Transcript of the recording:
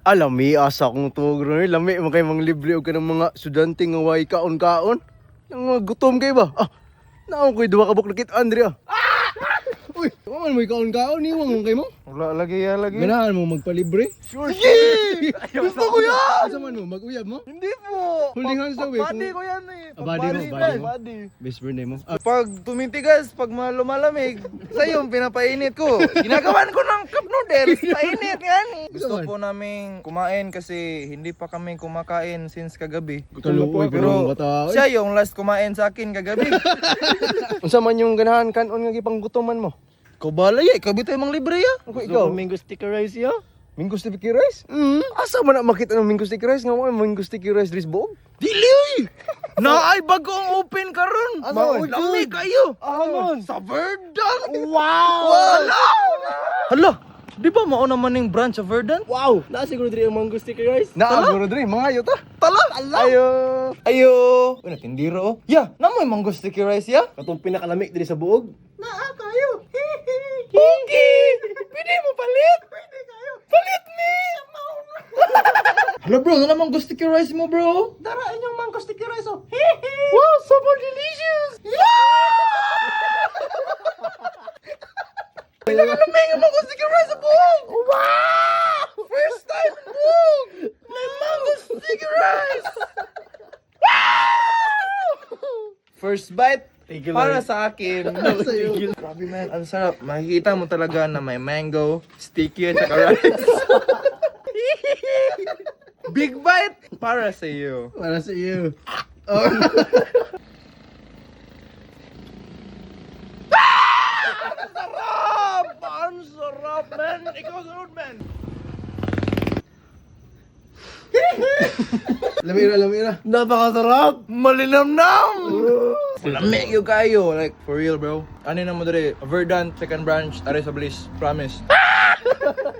Alam, may asa akong tuwag ron eh. Lami man kay mang libre og kanang mga estudyante nga way kaon-kaon. Nang mga gutom kay ba? Ah, naon ko'y duha ka buok nakit Andrea. Uy, wa man mo'y kaon-kaon niwang man kay mo. Wala lagi ya lagi. Ganahan mo magpalibre? Sure. Yeah! Gusto ko yan! Asa man mo mag-uyab mo? Hindi po. Holding hands daw eh. Pag-body ko yan eh. Ah, body mo, Pag-body, body mo. body. Best friend mo. Ah, Pag tumitigas, pag lumalamig, sa'yo yung pinapainit ko. Ginagawan ko ng cup noodles, painit yan eh. Gusto po namin kumain kasi hindi pa kami kumakain since kagabi. Kaluoy pero Pero bata. siya yung last kumain sa akin kagabi. Unsa man yung ganahan kanon nga gipanggutoman mo? Ikaw bala ya, ikaw bitaw mang libre ya. Ako ikaw. Mango sticker rice ya? Mango sticky rice? Asa man na makita ng mango sticky rice nga mo mango sticky rice diri sa buog? Dili oy! Naay bago ang open karon. Asa man? Lami kayo. Ah, man. Sa Verdant. Wow! Wala! Hala, di ba mao naman yung branch sa Verdant? Wow! Naa siguro diri ang mango sticker rice? Naa guro diri mga ta. Tala! Ayo. Ayo! Uy, natindiro oh. Ya, namoy mango sticky rice ya? Katong pinakalamig diri sa buog? Naa kayo. Okay! Pwede mo palit? Pwede kayo. Palit ni! Hala bro, ano mango sticky rice mo, bro? Dara inyong mango sticker rice oh. Wow, super delicious! Yeah! Pinakalamig ang mango sticky rice sa buong! Wow! First time in buong! May mango sticky rice! First bite, Thank you, para Lord. sa akin. Grabe man, ang sarap. Makikita mo talaga na may mango, sticky at saka rice. Big bite para sa iyo. Para sa iyo. Sarap! Ang sarap, man! Ikaw sunod, man! Lamira, lamira. Napakasarap! Malinamnam! Lamig yung kayo. Like, for real, bro. Ano na mo dere? Verdant, second branch, Are sa Bliss. Promise.